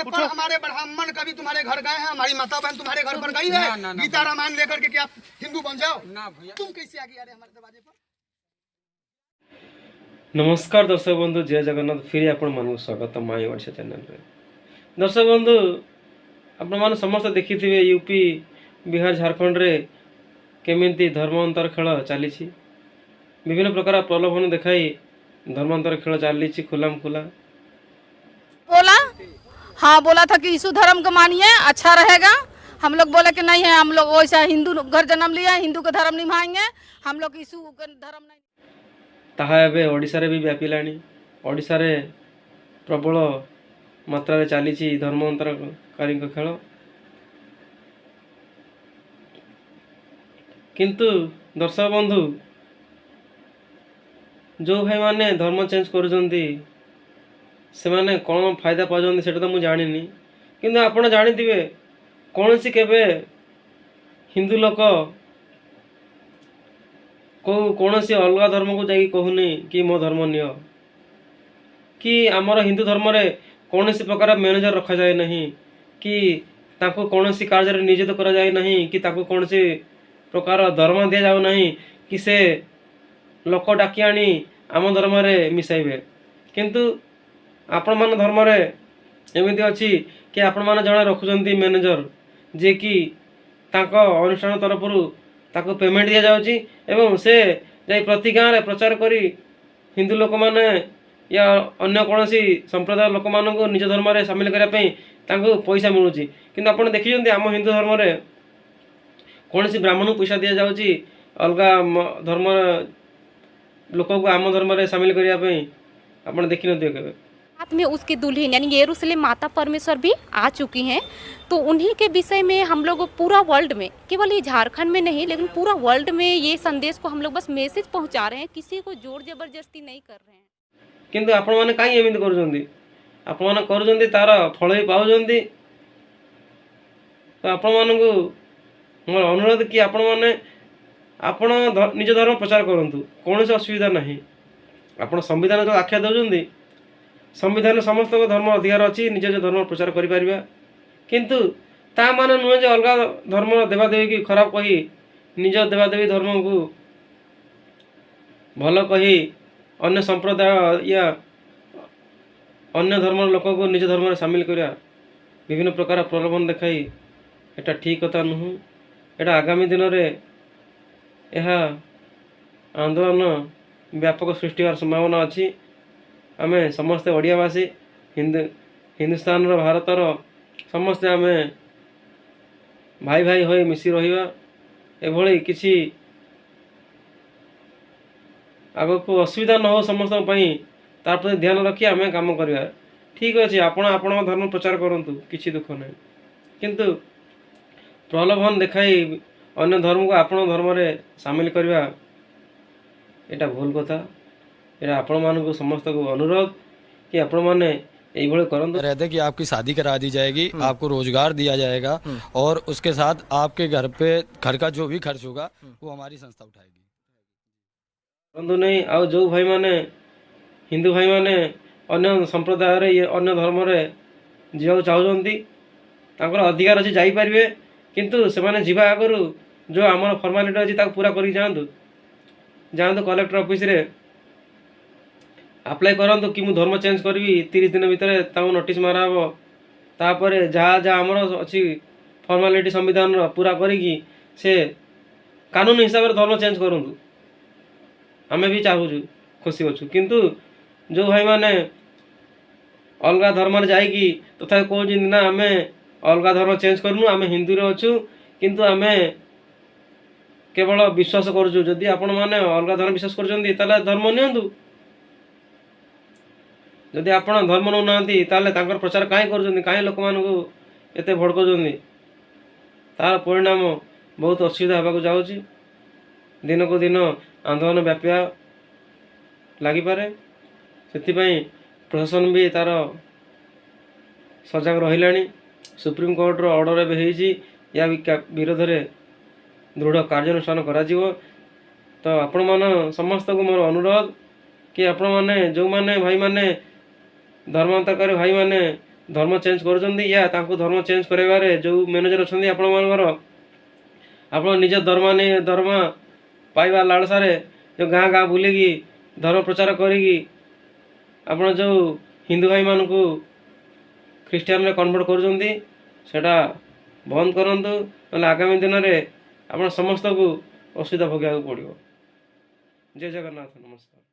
पर हमारे ब्राह्मण कभी तुम्हारे घर गए हैं? हमारी माता बहन तुम्हारे घर पर गई है? ना, ना, ना। गीता रामायण लेकर के कि आप हिंदू बन जाओ? ना भैया। तुम कैसे आ गया रे हमारे दरवाजे पर? ନମସ୍କାର ଦର୍ଶକ ବନ୍ଧୁ, ଜୟ ଜଗନ୍ନାଥ। ଫେରି ଆପଣମାନଙ୍କୁ ସ୍ୱାଗତ ମାଇ ଓଡ଼ିଶା ଚ୍ୟାନେଲରେ। ଦର୍ଶକ ବନ୍ଧୁ, ଆପଣମାନେ ସମସ୍ତେ ଦେଖିଥିବେ ୟୁପି, ବିହାର, ଝାଡ଼ଖଣ୍ଡରେ କେମିତି ଧର୍ମାନ୍ତର ଖେଳ ଚାଲିଛି। ବିଭିନ୍ନ ପ୍ରକାର ପ୍ରଲୋଭନ ଦେଖାଇ ଧର୍ମାନ୍ତର ଖେଳ ଚାଲିଛି ଖୁଲାମ ଖୁଲା। बोला, हाँ, बोला था कि यीशु धर्म को मानिए, अच्छा रहेगा। हम लोग बोले कि नहीं है, हम लोग वैसा हिंदू घर जन्म लिया, हिंदू का धर्म निभाएंगे हम लोग, यीशु का धर्म नहीं। ତାହା ଏବେ ଓଡ଼ିଶାରେ ବି ବ୍ୟାପିଲାଣି। ଓଡ଼ିଶାରେ ପ୍ରବଳ ମାତ୍ରାରେ ଚାଲିଛି ଧର୍ମାନ୍ତରକାରୀଙ୍କ ଖେଳ। କିନ୍ତୁ ଦର୍ଶକ ବନ୍ଧୁ, ଯେଉଁ ଭାଇମାନେ ଧର୍ମ ଚେଞ୍ଜ କରୁଛନ୍ତି, ସେମାନେ କ'ଣ ଫାଇଦା ପାଉଛନ୍ତି ସେଇଟା ତ ମୁଁ ଜାଣିନି। କିନ୍ତୁ ଆପଣ ଜାଣିଥିବେ, କୌଣସି କେବେ ହିନ୍ଦୁ ଲୋକ କେଉଁ କୌଣସି ଅଲଗା ଧର୍ମକୁ ଯାଇକି କହୁନି କି ମୋ ଧର୍ମ ନିଅ। କି ଆମର ହିନ୍ଦୁ ଧର୍ମରେ କୌଣସି ପ୍ରକାର ମ୍ୟାନେଜର ରଖାଯାଏ ନାହିଁ, କି ତାଙ୍କୁ କୌଣସି କାର୍ଯ୍ୟରେ ନିୟୋଜିତ କରାଯାଏ ନାହିଁ, କି ତାଙ୍କୁ କୌଣସି ପ୍ରକାର ଦରମା ଦିଆଯାଉ ନାହିଁ କି ସେ ଲୋକ ଡାକି ଆଣି ଆମ ଧର୍ମରେ ମିଶାଇବେ। କିନ୍ତୁ ଆପଣମାନ ଧର୍ମରେ ଏମିତି ଅଛି କି ଆପଣମାନେ ଜଣେ ରଖୁଛନ୍ତି ମ୍ୟାନେଜର, ଯିଏକି ତାଙ୍କ ଅନୁଷ୍ଠାନ ତରଫରୁ ତାକୁ ପେମେଣ୍ଟ ଦିଆଯାଉଛି ଏବଂ ସେ ଯାଇ ପ୍ରତି ଗାଁରେ ପ୍ରଚାର କରି ହିନ୍ଦୁ ଲୋକମାନେ ୟା ଅନ୍ୟ କୌଣସି ସମ୍ପ୍ରଦାୟ ଲୋକମାନଙ୍କୁ ନିଜ ଧର୍ମରେ ସାମିଲ କରିବା ପାଇଁ ତାଙ୍କୁ ପଇସା ମିଳୁଛି। କିନ୍ତୁ ଆପଣ ଦେଖିଛନ୍ତି, ଆମ ହିନ୍ଦୁ ଧର୍ମରେ କୌଣସି ବ୍ରାହ୍ମଣକୁ ପଇସା ଦିଆଯାଉଛି ଅଲଗା ଧର୍ମର ଲୋକକୁ ଆମ ଧର୍ମରେ ସାମିଲ କରିବା ପାଇଁ? ଆପଣ ଦେଖିନଥିବେ କେବେ। साथ में उसकी दुल्हन यानी यरूशलेम माता परमेश्वर भी आ चुकी हैं। तो उन्हीं के विषय में हम लोग पूरा वर्ल्ड में, केवल ये झारखंड में नहीं लेकिन पूरा वर्ल्ड में ये संदेश को हम लोग बस मैसेज पहुंचा रहे हैं। किसी को जोर जबरदस्ती नहीं कर रहे हैं। କିନ୍ତୁ ଆପଣମାନେ କାହିଁ ଏମିତି କରୁଛନ୍ତି? ଆପଣମାନେ କରୁଛନ୍ତି, ତାର ଫଳ ବି ପାଉଛନ୍ତି। ତ ଆପଣମାନଙ୍କୁ ମୋର ଅନୁରୋଧ କି ଆପଣମାନେ ଆପଣ ନିଜ ଧର୍ମ ପ୍ରଚାର କରନ୍ତୁ, କୌଣସି ଅସୁବିଧା ନାହିଁ। ଆପଣ ସମ୍ବିଧାନ ଯେଉଁ ଆଖ୍ୟା ଦେଉଛନ୍ତି, ସମ୍ବିଧାନ ସମସ୍ତଙ୍କ ଧର୍ମ ଅଧିକାର ଅଛି, ନିଜ ନିଜ ଧର୍ମ ପ୍ରଚାର କରିପାରିବା। କିନ୍ତୁ ତା ମାନେ ନୁହେଁ ଯେ ଅଲଗା ଧର୍ମର ଦେବାଦେବୀକି ଖରାପ କହି ନିଜ ଦେବାଦେବୀ ଧର୍ମକୁ ଭଲ କହି ଅନ୍ୟ ସମ୍ପ୍ରଦାୟ ୟା ଅନ୍ୟ ଧର୍ମର ଲୋକକୁ ନିଜ ଧର୍ମରେ ସାମିଲ କରିବା ବିଭିନ୍ନ ପ୍ରକାର ପ୍ରଲୋଭନ ଦେଖାଇ, ଏଟା ଠିକ୍ କଥା ନୁହେଁ। ଏଇଟା ଆଗାମୀ ଦିନରେ ଏହା ଆନ୍ଦୋଳନ ବ୍ୟାପକ ସୃଷ୍ଟି ହେବାର ସମ୍ଭାବନା ଅଛି। ଆମେ ସମସ୍ତେ ଓଡ଼ିଆବାସୀ, ହିନ୍ଦୁ, ହିନ୍ଦୁସ୍ତାନର, ଭାରତର ସମସ୍ତେ ଆମେ ଭାଇ ଭାଇ ହୋଇ ମିଶି ରହିବା। ଏଭଳି କିଛି ଆଗକୁ ଅସୁବିଧା ନ ହେଉ ସମସ୍ତଙ୍କ ପାଇଁ, ତା ପ୍ରତି ଧ୍ୟାନ ରଖି ଆମେ କାମ କରିବା। ଠିକ୍ ଅଛି, ଆପଣ ଆପଣଙ୍କ ଧର୍ମ ପ୍ରଚାର କରନ୍ତୁ, କିଛି ଦୁଃଖ ନାହିଁ। କିନ୍ତୁ ପ୍ରଲୋଭନ ଦେଖାଇ ଅନ୍ୟ ଧର୍ମକୁ ଆପଣଙ୍କ ଧର୍ମରେ ସାମିଲ କରିବା, ଏଇଟା ଭୁଲ କଥା। ଏଇଟା ଆପଣମାନଙ୍କୁ ସମସ୍ତଙ୍କୁ ଅନୁରୋଧ କି ଆପଣମାନେ ଏଇଭଳି କରନ୍ତୁ। रहते कि आपकी शादी करा दी जाएगी, आपको रोजगार दिया जाएगा और उसके साथ आपके घर पे घर का जो भी खर्च होगा, वो हमारी संस्था उठाएगी। କରନ୍ତୁ ନାହିଁ। ଆଉ ଯେଉଁ ଭାଇମାନେ, ହିନ୍ଦୁ ଭାଇମାନେ ଅନ୍ୟ ସମ୍ପ୍ରଦାୟରେ, ଇଏ ଅନ୍ୟ ଧର୍ମରେ ଯିବାକୁ ଚାହୁଁଛନ୍ତି, ତାଙ୍କର ଅଧିକାର ଅଛି, ଯାଇପାରିବେ। କିନ୍ତୁ ସେମାନେ ଯିବା ଆଗରୁ ଯେଉଁ ଆମର ଫର୍ମାଲିଟି ଅଛି, ତାକୁ ପୁରା କରିକି ଯାଆନ୍ତୁ। ଯାଆନ୍ତୁ, କଲେକ୍ଟର ଅଫିସରେ ଆପ୍ଲାଏ କରନ୍ତୁ କି ମୁଁ ଧର୍ମ ଚେଞ୍ଜ କରିବି। 30 ଦିନ ଭିତରେ ତାଙ୍କୁ ନୋଟିସ୍ ମରା ହେବ। ତାପରେ ଯାହା ଯାହା ଆମର ଅଛି ଫର୍ମାଲିଟି ସମ୍ବିଧାନର, ପୁରା କରିକି ସେ କାନୁନ ହିସାବରେ ଧର୍ମ ଚେଞ୍ଜ କରନ୍ତୁ। ଆମେ ବି ଚାହୁଁଛୁ, ଖୁସି ଅଛୁ। କିନ୍ତୁ ଯେଉଁ ଭାଇମାନେ ଅଲଗା ଧର୍ମରେ ଯାଇକି ତଥାପି କହୁଛନ୍ତି, ନା, ଆମେ ଅଲଗା ଧର୍ମ ଚେଞ୍ଜ କରୁନୁ, ଆମେ ହିନ୍ଦୁରେ ଅଛୁ, କିନ୍ତୁ ଆମେ କେବଳ ବିଶ୍ୱାସ କରୁଛୁ। ଯଦି ଆପଣମାନେ ଅଲଗା ଧର୍ମ ବିଶ୍ୱାସ କରୁଛନ୍ତି, ତାହେଲେ ଧର୍ମ ନିଅନ୍ତୁ। ଯଦି ଆପଣ ଧର୍ମ ନେଉନାହାନ୍ତି, ତାହେଲେ ତାଙ୍କର ପ୍ରଚାର କାହିଁ କରୁଛନ୍ତି? କାହିଁ ଲୋକମାନଙ୍କୁ ଏତେ ଭଡ଼କାଉଛନ୍ତି? ତାର ପରିଣାମ ବହୁତ ଅସୁବିଧା ହେବାକୁ ଯାଉଛି। ଦିନକୁ ଦିନ ଆନ୍ଦୋଳନ ବ୍ୟାପିବା ଲାଗିପାରେ। ସେଥିପାଇଁ ପ୍ରଶାସନ ବି ତାର ସଜାଗ ରହିଲାଣି। ସୁପ୍ରିମକୋର୍ଟର ଅର୍ଡ଼ର ଏବେ ହେଇଛି, ୟା ବିରୋଧରେ ଦୃଢ଼ କାର୍ଯ୍ୟାନୁଷ୍ଠାନ କରାଯିବ। ତ ଆପଣମାନ ସମସ୍ତଙ୍କୁ ମୋର ଅନୁରୋଧ କି ଆପଣମାନେ ଯେଉଁମାନେ ଭାଇମାନେ, ଧର୍ମାନ୍ତରକାରୀ ଭାଇମାନେ ଧର୍ମ ଚେଞ୍ଜ କରୁଛନ୍ତି ୟା ତାଙ୍କୁ ଧର୍ମ ଚେଞ୍ଜ କରାଇବାରେ ଯେଉଁ ମ୍ୟାନେଜର ଅଛନ୍ତି ଆପଣମାନଙ୍କର, ଆପଣ ନିଜ ଦରମା ନେଇ ଦରମା ପାଇବା ଲାଳସାରେ ଯେଉଁ ଗାଁ ଗାଁ ବୁଲିକି ଧର୍ମ ପ୍ରଚାର କରିକି ଆପଣ ଯେଉଁ ହିନ୍ଦୁ ଭାଇମାନଙ୍କୁ ଖ୍ରୀଷ୍ଟିଆନରେ କନଭର୍ଟ କରୁଛନ୍ତି, ସେଇଟା ବନ୍ଦ କରନ୍ତୁ, ନହେଲେ ଆଗାମୀ ଦିନରେ ଆପଣ ସମସ୍ତଙ୍କୁ ଅସୁବିଧା ଭୋଗିବାକୁ ପଡ଼ିବ। ଜୟ ଜଗନ୍ନାଥ, ନମସ୍କାର।